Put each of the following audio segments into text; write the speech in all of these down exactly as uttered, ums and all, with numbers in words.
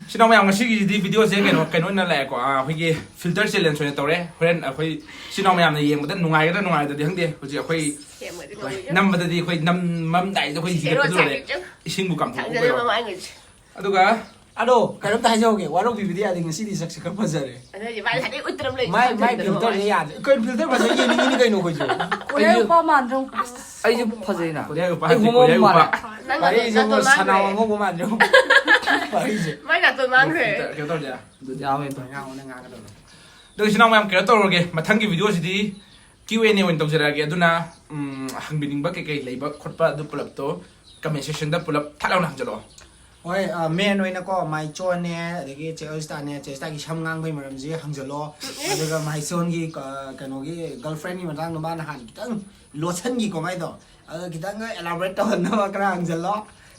ꯏꯆꯤꯟ ꯏꯅꯥꯎ ꯃꯌꯥꯝ, ꯉꯁꯤꯒꯤꯁꯤꯗꯤ ꯚꯤꯗꯤꯑꯣꯁꯦ ꯀꯩꯅꯣ, ꯀꯩꯅꯣ ꯑꯣꯏꯅ ꯂꯥꯛꯑꯦꯀꯣ꯫ ꯑꯥ, ꯑꯩꯈꯣꯏꯒꯤ ꯐꯤꯜꯇꯔ ꯆꯦꯂꯦꯟꯖ ꯑꯣꯏꯅ ꯇꯧꯔꯦ꯫ ꯍꯣꯔꯦꯟ ꯑꯩꯈꯣꯏ ꯏꯆꯤꯟ ꯏꯅꯥꯎ ꯃꯌꯥꯝꯅ ꯌꯦꯡꯕꯗ ꯅꯨꯡꯉꯥꯏꯒꯗ꯭ꯔꯥ ꯅꯨꯡꯉꯥꯏꯔꯣꯏꯗ꯭ꯔꯗꯤ ꯈꯪꯗꯦ꯫ ꯍꯧꯖꯤꯛ ꯑꯩꯈꯣꯏ ꯁꯦꯝꯕꯗꯤ ꯉꯝꯃꯣꯏꯗ꯫ ꯅꯝꯕꯗꯗꯤ ꯑꯩꯈꯣꯏ ꯅꯝꯃꯝꯗꯥꯏꯗ ꯑꯩꯈꯣꯏ ꯍꯦꯔꯣ ꯍꯤꯒꯠꯄꯗ ꯂꯣꯏꯔꯦ꯫ ꯆꯥꯛꯏꯁꯦ꯫ ꯏꯁꯤꯡꯕꯨ ꯀꯥꯝꯊꯣꯛꯑꯣ ꯁꯥꯡꯖꯜꯂꯦ ꯀꯩꯅꯣ꯫ ꯃꯃꯥꯏꯉꯩꯁꯦ꯫ ꯑꯗꯨꯒ ꯑꯗꯣ ꯀꯩꯅꯣꯝꯇ ꯍꯥꯏꯖꯍꯧꯒꯦ, ꯋꯥꯔꯧꯕꯤꯕꯗꯤ ꯌꯥꯗꯦ, ꯉꯁꯤꯗꯤ ꯁꯛꯁꯦ ꯈꯔ ꯐꯖꯔꯦ꯫ ꯑꯗꯨꯗꯤ ꯃꯥꯏ ꯉꯁꯥꯏꯗꯩ ꯎꯠꯇꯅ ꯂꯩ꯫ ꯃꯥꯏ, ꯃꯥꯏ ꯊꯥꯡꯖꯜꯂꯦ ꯐꯤꯜꯇꯔꯁꯦ ꯃꯃꯥꯏ꯫ ꯌꯥꯗꯦ꯫ ꯀꯩꯅꯣ ꯐꯤꯜꯇꯔ ꯐꯖꯅ ꯌꯦꯡꯅꯤꯡꯉꯤꯅꯤ ꯀꯩꯅꯣ ꯑꯩꯈꯣꯏꯁꯨ꯫ ꯀꯣꯔꯤꯌꯥ ꯅꯨꯄꯥ ꯃꯥꯟꯗ꯭ꯔꯣ? ꯑꯁ, ꯑꯩꯁꯨ ꯐꯖꯩꯅ꯫ ꯀꯣꯔꯤꯌꯥ ꯅꯨꯄꯥ ꯑꯩ ꯍꯥꯏꯗꯦ, ꯍꯣꯃꯣ ꯀꯣꯔꯤꯌꯥ ꯃꯥꯜꯂꯦ꯫ ꯅꯨꯄꯥ꯫ ꯅꯪ ꯋꯥꯔꯤꯁꯦ ꯅꯥꯇꯣꯟ ꯁꯅꯥ ꯃꯥꯡꯈ꯭ꯔꯦ꯫ ꯑꯉꯧꯕ ꯃꯥꯟꯗ꯭ꯔꯣ? ꯋꯥꯔꯤꯁꯦ꯫ ꯃꯥꯏ ꯅꯥꯇꯣꯟ ꯃꯥꯡꯈ꯭ꯔꯦ꯫ ꯐꯤꯜꯇꯔ ꯀꯩꯅꯣ ꯇꯧꯔꯗꯤ ꯌꯥꯔꯦ꯫ ꯑꯗꯨꯗꯤ ꯌꯥꯎꯋꯦ꯫ ꯉꯥꯡꯉꯣꯅꯦ, ꯉꯥꯡꯒꯗꯕꯅꯦ꯫ ꯑꯗꯣ ꯏꯆꯤꯟ ꯏꯅꯥꯎ ꯃꯌꯥꯝ ꯀꯩꯅꯣ ꯇꯧꯔꯒꯦ, ꯃꯊꯪꯒꯤ ꯚꯤꯗꯤꯑꯣꯁꯤꯗꯤ Q and A ꯑꯣꯏꯅ ꯇꯧꯖꯔꯛꯑꯒꯦ꯫ ꯑꯗꯨꯅ, ꯎꯝ, ꯍꯪꯕꯤꯅꯤꯡꯕ ꯀꯩꯀꯩ ꯂꯩꯕ ꯈꯣꯠꯄ ꯑꯗꯨ ꯄꯨꯂꯞꯇꯣ ꯀꯃꯦꯟ ꯁꯦꯛꯁꯟꯗ ꯄꯨꯂꯞ ꯊꯠ ꯂꯥꯎꯅ ꯍꯪꯖꯜꯂꯛꯑꯣ꯫ ꯍꯣꯏ, ꯑ, ꯃꯦꯟ ꯑꯣꯏꯅꯀꯣ ꯃꯥꯏꯆꯣꯟꯅꯦ, ꯑꯗꯒꯤ ꯆꯦ ꯑꯣꯏꯁꯇꯥꯅꯦ, ꯆꯦ ꯑꯣꯏꯁꯇꯥꯒꯤ ꯁꯝ ꯉꯥꯡꯕꯩ ꯃꯔꯝꯁꯤ ꯍꯪꯖꯜꯂꯣ꯫ ꯑꯗꯨꯒ ꯃꯥꯏꯆꯣꯟꯒꯤ ꯀ-, ꯀꯩꯅꯣꯒꯤ ꯒꯔꯜꯐ꯭ꯔꯦꯟꯒꯤ ꯃꯇꯥꯡꯗ ꯃꯥ ꯅꯍꯥꯟ ꯈꯤꯇꯪ ꯂꯣꯠꯁꯟꯈꯤꯀꯣ ꯃꯥꯏꯗꯣ, ꯑꯗꯣ ꯈꯤꯇꯪꯒ elaborate ꯇꯧꯍꯟꯅꯕ ꯈꯔ ꯍꯪꯖꯜꯂꯣ꯫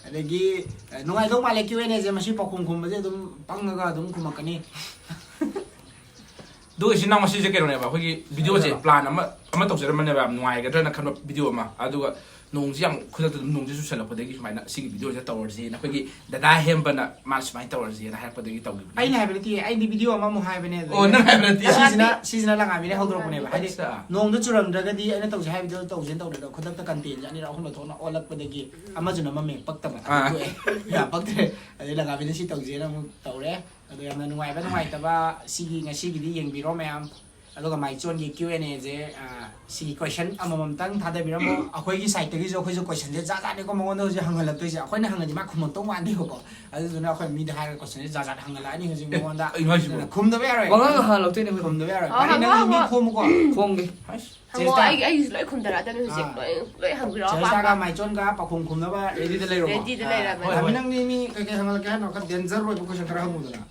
ꯑꯗꯒꯤ, ꯑ, ꯅꯨꯡꯉꯥꯏꯗꯧ ꯃꯥꯜꯂꯦ Q and Aꯁꯦ, ꯃꯁꯤ ꯄꯥꯎꯈꯨꯝ ꯈꯨꯝꯕꯁꯦ ꯑꯗꯨꯝ ꯄꯪꯉꯒ ꯑꯗꯨꯝ ꯈꯨꯝꯃꯛꯀꯅꯤ꯫ ꯑꯗꯨꯒ ꯏꯆꯤꯟ ꯏꯅꯥꯎ ꯉꯁꯤꯁꯦ ꯀꯩꯅꯣꯅꯦꯕ, ꯑꯩꯈꯣꯏꯒꯤ ꯚꯤꯗꯤꯑꯣꯁꯦ ꯍꯣꯏ꯫ ꯄ꯭ꯂꯥꯟ ꯑꯃ, ꯑꯃ ꯇꯧꯖꯔꯝꯕꯅꯦꯕ, ꯌꯥꯝ ꯅꯨꯡꯉꯥꯏꯒꯗ꯭ꯔꯅ ꯈꯟꯕ ꯚꯤꯗꯤꯑꯣ ꯑꯃ꯫ ꯑꯗꯨꯒ ꯅꯣꯡꯁꯦ ꯌꯥꯝ ꯈꯨꯗꯛꯇ ꯑꯗꯨꯝ ꯅꯣꯡꯁꯦ ꯆꯨꯁꯜꯂꯛꯄꯗꯒꯤ ꯁꯨꯃꯥꯏꯅ ꯁꯤꯒꯤ ꯚꯤꯗꯤꯑꯣꯁꯦ ꯇꯧꯔꯁꯦꯅ ꯑꯩꯈꯣꯏꯒꯤ ꯗꯗꯥ ꯍꯦꯝꯕꯅ ꯃꯥ ꯁꯨꯃꯥꯏꯅ ꯇꯧꯔꯁꯦꯅ ꯍꯥꯏꯔꯛꯄꯗꯒꯤ ꯇꯧꯈꯤꯕꯅꯦ꯫ ꯑꯩꯅ ꯍꯥꯏꯕ ꯅꯠꯇꯦ, ꯑꯩꯗꯤ ꯚꯤꯗꯤꯑꯣ ꯑꯃꯃꯨꯛ ꯍꯥꯏꯕꯅꯦ꯫ ꯑꯣ, ꯅꯪ ꯍꯥꯏꯕ ꯅꯠꯇꯦ꯫ ꯁꯤꯁꯤꯅ, ꯁꯤꯁꯤꯅ ꯂꯪꯉꯥꯕꯤꯅ ꯍꯧꯗꯣꯔꯛꯄꯅꯦꯕ꯫ ꯍꯥꯏꯗꯤ ꯑꯠꯆꯥ꯫ ꯅꯣꯡꯗꯣ ꯆꯨꯔꯝꯗ꯭ꯔꯒꯗꯤ ꯑꯩꯅ ꯇꯧꯁꯦ ꯍꯥꯏꯕꯗꯣ ꯇꯧꯁꯦꯅ ꯇꯧꯕꯗ ꯈꯨꯗꯛꯇ ꯀꯟꯇꯦꯟꯁꯦ ꯑꯅꯤꯔꯛ ꯑꯍꯨꯝꯂꯛ ꯊꯣꯛꯅ ꯑꯣꯜꯂꯛꯄꯗꯒꯤ ꯑꯃꯁꯨ ꯅꯝꯃꯝꯃꯦ, ꯄꯛꯇꯕ꯫ ꯑꯥ꯫ ꯑꯗꯨ ꯇꯣꯛꯑꯦ꯫ ꯌꯥꯝ ꯄꯛꯇ꯭ꯔꯦ꯫ ꯑꯗꯩ ꯂꯪꯉꯥꯕꯤꯅ ꯁꯤ ꯇꯧꯁꯦꯅ ꯑꯃꯨꯛ ꯇꯧꯔꯦ꯫ ꯑꯗꯣ ꯌꯥꯝꯅ ꯅꯨꯡꯉꯥꯏꯕ ꯅꯨꯡꯉꯥꯏꯇꯕ ꯁꯤꯒꯤ ꯉꯁꯤꯒꯤꯗꯤ ꯌꯦꯡꯕꯤꯔꯣ ꯃꯌꯥꯝ꯫ ꯑꯗꯨꯒ ꯃꯥꯏꯆꯣꯟꯒꯤ Q and Aꯁꯦ, ꯑ, ꯁꯤꯒꯤ ꯀꯣꯏꯁꯟ ꯑꯃꯃꯝꯇꯪ ꯊꯥꯗꯕꯤꯔꯝꯃꯣ꯫ ꯑꯩꯈꯣꯏꯒꯤ ꯁꯥꯏꯠꯇꯒꯤꯁꯨ ꯑꯩꯈꯣꯏꯁꯨ ꯀꯣꯏꯁꯟꯁꯦ ꯖꯥꯠ ꯖꯥꯠꯅꯤꯀꯣ ꯃꯉꯣꯟꯗ ꯍꯧꯖꯤꯛ ꯍꯪꯍꯜꯂꯛꯇꯣꯏꯁꯦ꯫ ꯑꯩꯈꯣꯏꯅ ꯍꯪꯉꯗꯤ ꯃꯥ ꯈꯨꯝꯃꯛꯇꯧ ꯃꯥꯟꯗꯦꯕꯀꯣ꯫ ꯑꯗꯨꯗꯨꯅ ꯑꯩꯈꯣꯏ ꯃꯤꯗ ꯍꯥꯏꯔꯒ ꯀꯣꯏꯁꯟꯁꯦ ꯖꯥꯠ ꯖꯥꯠ ꯍꯪꯍꯜꯂꯛꯑꯅꯤ ꯍꯧꯖꯤꯛ ꯃꯉꯣꯟꯗ꯫ ꯀꯩꯅꯣ ꯍꯥꯏꯁꯤꯕꯣ? ꯑꯗꯨꯅ ꯈꯨꯝꯗꯕ ꯌꯥꯔꯣꯏ꯫ ꯋꯥꯉꯥꯡ ꯍꯪꯍꯜꯂꯛꯇꯣꯏꯅꯦ ꯑꯩꯈꯣꯏ꯫ ꯈꯨꯝꯗꯕ ꯌꯥꯔꯣꯏ꯫ ꯑꯣ, ꯐꯔꯦ, ꯍꯪꯉꯣ, ꯅꯪ ꯃꯤ ꯍꯪꯉꯣ꯫ ꯈꯣꯝꯃꯨꯀꯣ꯫ ꯈꯣꯝꯒꯦ꯫ ꯍꯪꯉꯣ, ꯆꯦꯁꯇꯥ꯫ ꯑꯩꯒꯤ, ꯑꯩꯒꯤꯁꯨ ꯂꯣꯏ ꯈꯨꯝꯗꯔꯛꯑꯗꯕꯅꯤ ꯍꯧꯖꯤꯛ꯫ ꯑꯥ꯫ ꯂꯣꯏ, ꯂꯣꯏ ꯍꯪꯕꯤꯔꯛꯑꯣ ꯆꯦꯁꯇꯥꯒ ꯑꯄꯥꯝꯕ꯫ ꯃꯥꯏꯆꯣꯟꯒ ꯄꯥꯎꯈꯨꯝ ꯈꯨꯝꯅꯕ ꯔꯦꯗꯤꯗ ꯂꯩꯔꯣꯀꯣ꯫ ꯔꯦꯗꯤꯗ ꯑꯥ, ꯂꯩꯔꯕꯅꯤ꯫ ꯍꯣꯏ, ꯍꯣꯏ꯫ ꯅꯪ ꯃꯤ, ꯃꯤ ꯀꯩꯀꯩ ꯍꯪꯍꯜꯂꯛꯀꯦ ꯍꯥꯏꯅꯣ? ꯈꯔ ꯗꯦꯟꯖꯔ ꯑꯣꯏꯕ ꯀꯣꯏꯁꯟ ꯈꯔ ꯍꯪꯉꯨꯗꯅ꯫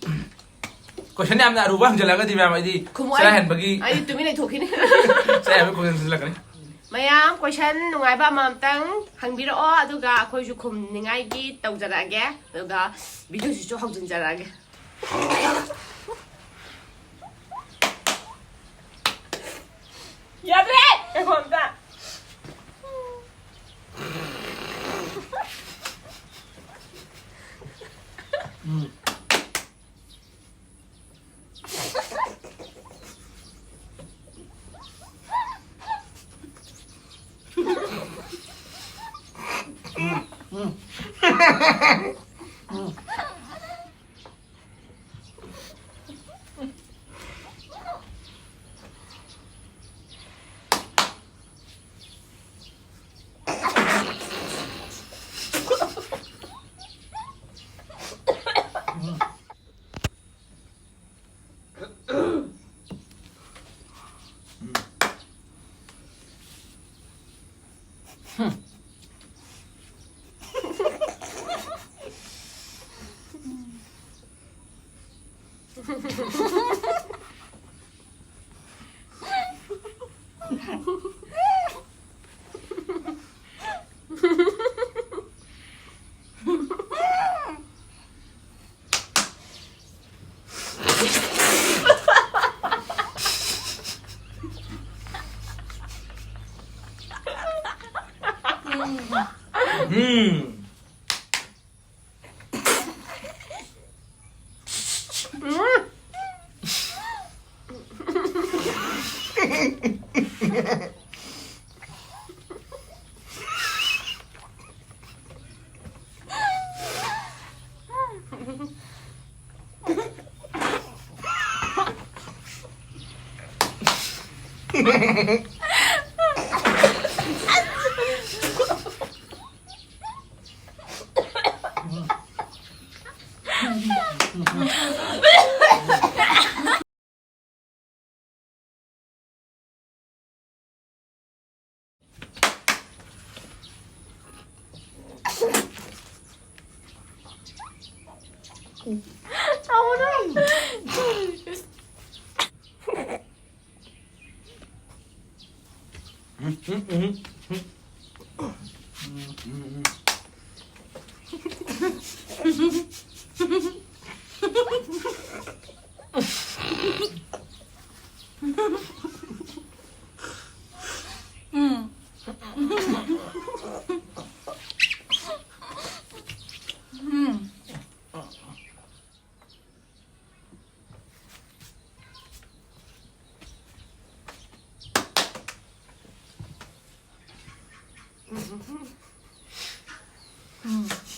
ꯀꯣꯏꯁꯟ ꯌꯥꯝꯅ ꯑꯔꯨꯕ ꯍꯪꯖꯜꯂꯛꯑꯒꯗꯤ ꯃꯌꯥꯝ ꯑꯩꯗꯤ ꯈꯨꯝꯃꯣ, ꯆꯔꯥ ꯑꯩ, ꯍꯦꯟꯕꯒꯤ ꯑꯩꯗꯤ ꯇꯨꯃꯤꯟ ꯂꯩꯊꯣꯛꯈꯤꯅꯤ꯫ ꯆꯔꯥ ꯍꯦꯟꯕꯒꯤ ꯀꯣꯏꯁꯟ ꯁꯤꯜꯂꯛꯀꯅꯤ꯫ ꯃꯌꯥꯝ ꯀꯣꯏꯁꯟ ꯅꯨꯡꯉꯥꯏꯕ ꯑꯃꯃꯝꯇꯪ ꯍꯪꯕꯤꯔꯛꯑꯣ, ꯑꯗꯨꯒ ꯑꯩꯈꯣꯏꯁꯨ ꯈꯨꯝꯅꯤꯡꯉꯥꯏꯒꯤ ꯇꯧꯖꯔꯛꯑꯒꯦ, ꯑꯗꯨꯒ ꯚꯤꯗꯤꯑꯣꯁꯤꯁꯨ ꯍꯧꯖꯤꯟꯖꯔꯛꯑꯒꯦ꯫ ꯌꯥꯗ꯭ꯔꯦ! ꯉꯥꯏꯈꯣ ꯑꯝꯇ꯫ ꯎꯝ꯫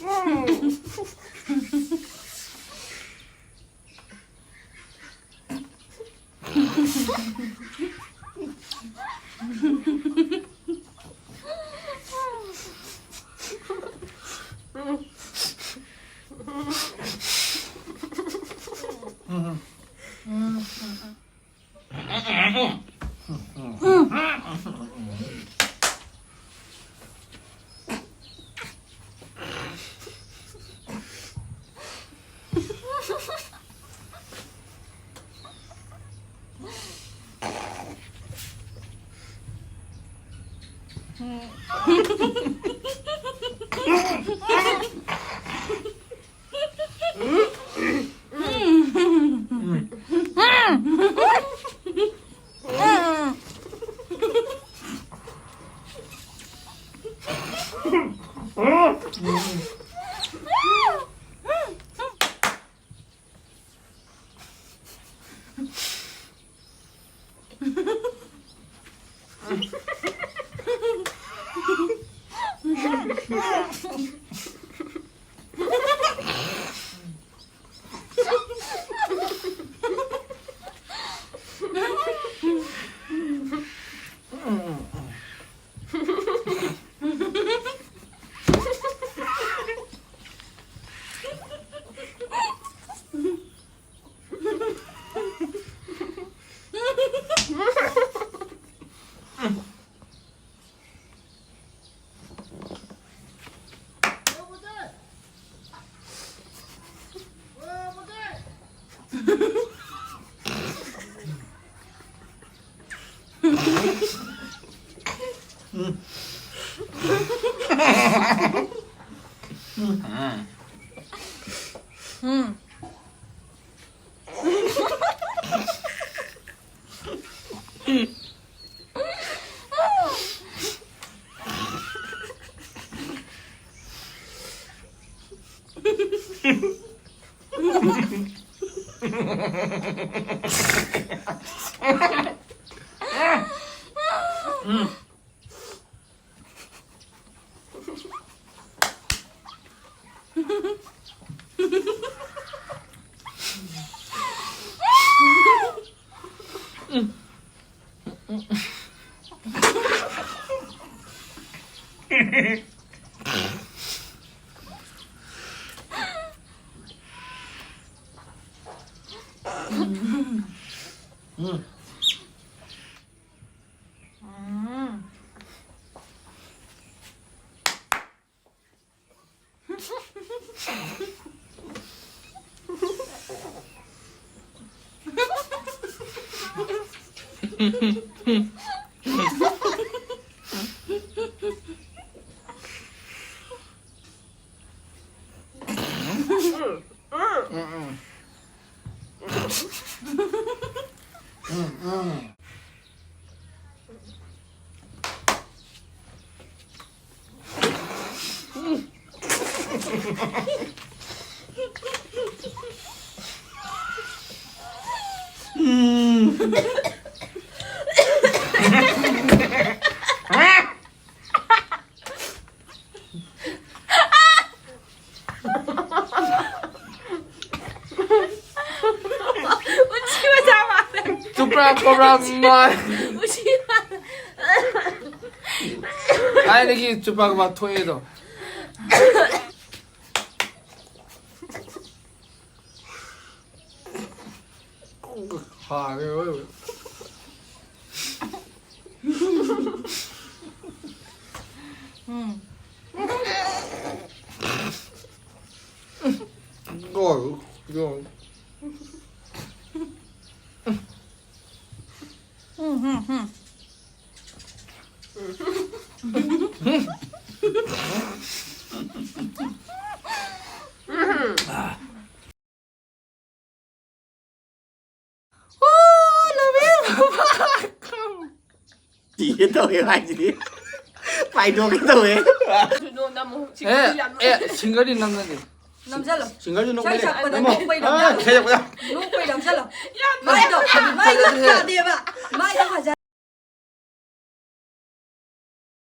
ꯆꯨꯄ꯭ꯔꯥ ꯀꯣꯕ꯭ꯔꯥ ꯃꯥꯏ꯫ ꯊꯥꯏꯅꯒꯤ ꯆꯨꯄꯥ ꯀꯣꯕ꯭ꯔꯥ ꯊꯣꯛꯑꯦꯗꯣ꯫ ꯍꯥꯎꯋꯦ ꯑꯣꯏꯕ꯫ ꯎꯝ꯫ ꯍꯥꯎꯋꯦ꯫ ꯎꯝ, ꯎꯝ, ꯎꯝ꯫ ꯁꯤꯒꯦ ꯇꯧꯋꯦ ꯍꯥꯏꯁꯤꯗꯤ꯫ ꯄꯥꯏꯊꯣꯛꯀꯦ ꯇꯧꯋꯦ꯫ ꯀꯩꯅꯣ ꯅꯝꯃꯣ, ꯍꯧꯖꯤꯛ ꯑꯦ, ꯌꯥꯝ ꯑꯦ, ꯁꯤꯡꯒꯔꯗꯤ ꯅꯝꯅꯗꯦ꯫ ꯅꯝꯖꯜꯂꯣ꯫ ꯁꯤꯡꯒꯔꯁꯨ ꯅꯣꯛꯄ ꯏꯁꯩ ꯂꯩ꯫ ꯁꯛꯄꯗ ꯅꯝꯃꯣ꯫ ꯅꯣꯛꯄꯩ ꯑꯥ, ꯅꯝꯖꯜꯂꯣ꯫ ꯏꯁꯩ ꯁꯛꯄꯗ꯫ ꯅꯣꯛꯄꯩ ꯅꯝꯖꯜꯂꯣ꯫ ꯌꯥꯝ ꯃꯥꯏꯗꯣ, ꯃꯥꯏꯗꯣ ꯌꯥꯗꯦꯕ꯫